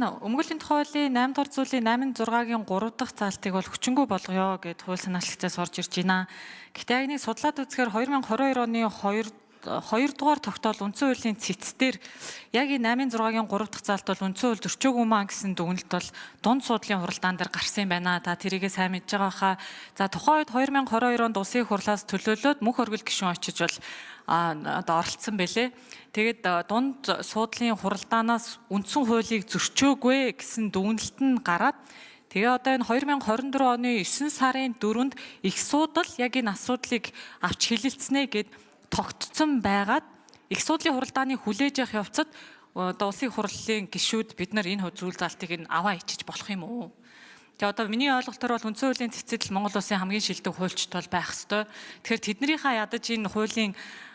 Өмгөөллийн тухай хуулийн 8 дугаар зүйлийн 8-6-гийн 3 дахь заалтыг бол хүчингүй болгоё гэд хууль санаачлагчаас орж ирж байна. Гэхдээ яг нэг судлаад үзэхээр 2022 оны 2 дугаар тогтоол үндсэн хуулийн цэц дээр яг энэ 8-6-гийн 3 дахь заалт бол үндсэн хууль зөрчөөгүй маа гэсэн дүгнэлт бол дунд суудлын хуралдаан дээр гарсан юм байна. Та тэрийгээ сайн мэдж байгаа хаа. За, тухайн үед 2022 онд улсын их хурлаас төлөөлөөд мөнх оргил гишүүн очиж бол одоо оролцсон бэлээ. Тэгээд дунд суудлын хуралдаанаас үндсэн хуулийг зөрчөөгүй гэсэн дүгнэлт нь гараад, тэгээ одоо энэ 2024 оны 9 сарын 4-нд их суудал яг энэ асуудлыг авч хилэлцнэ гэд тогтцсон байгаад, их суудлын хуралдааны хүлээж авах явцад одоо улсын их хурлын гишүүд бид нар энэ зүйл заалтыг нь аваа ичиж болох юм уу? Тэгээ одоо миний ойлголтоор бол үндсэн хуулийн цэцэдэл Монгол улсын хамгийн шилдэг хуульчид бол байх ёстой. Тэгэхээр тэднийхээ ядаж энэ хуулийн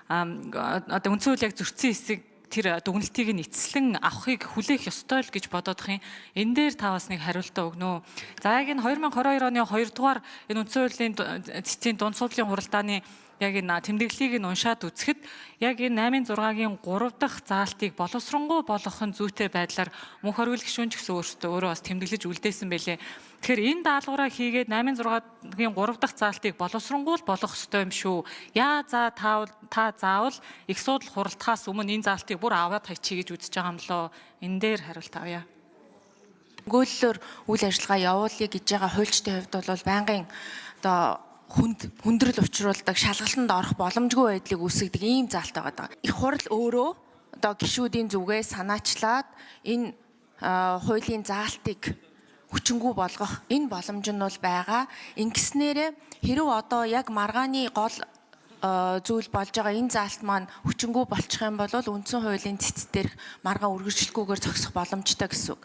одоо үндсэн хуулийг зөрчсөн хэсэг, тэр дүгнэлтийг нь эцэслэн авахыг хүлээх ёстой л гэж бодоодох юм. Энэ дээр та бас нэг хариултаа өгнө үү? За, яг энэ 2022 оны 2 дугаар энэ үндсэн хуулийн цэцгийн дунд суудлын хуралдааны яг энэ тэмдэглэлийг нь уншаад үзэхэд яг энэ 8-6-гийн 3 дахь заалтыг боловсронгуй болгох нь зүйтэй байдлаар мөнх оргил гишүүн ч гэсэн өөртөө өөрөө бас тэмдэглэж үлдээсэн байлээ. Тэгэхээр энэ даалгавраа хийгээд 8-6-гийн 3 дахь заалтыг боловсронгуй л болгох ёстой юм шүү. Яа, за, та заавал их суудал хуралдахаас өмнө энэ заалтыг бүр аваад хайчий гэж үзэж байгаа юм лоо. Энэ дээр хариулт авъя. Өмгөөллөөр үйл ажиллагаа явуулъя гэж байгаа хуульчдын хувьд бол байнгын одоо хүнд хүндрэл учруулдаг, шалгалтанд орох боломжгүй байдлыг үүсгэдэг ийм заалт байгаа даа. Их хурал өөрөө одоо гишүүдийн зүгээ санаачлаад энэ хуулийн заалтыг хүчингүй болгох энэ боломж нь бол байгаа. Ингэснээрээ хэрв одоо яг маргааны гол зүйл болж байгаа энэ заалт маань хүчингүй болчих юм бол үндсэн хуулийн цэц дээрх маргаан үргэлжлэхгүйгээр зогсох боломжтой гэсэн үг.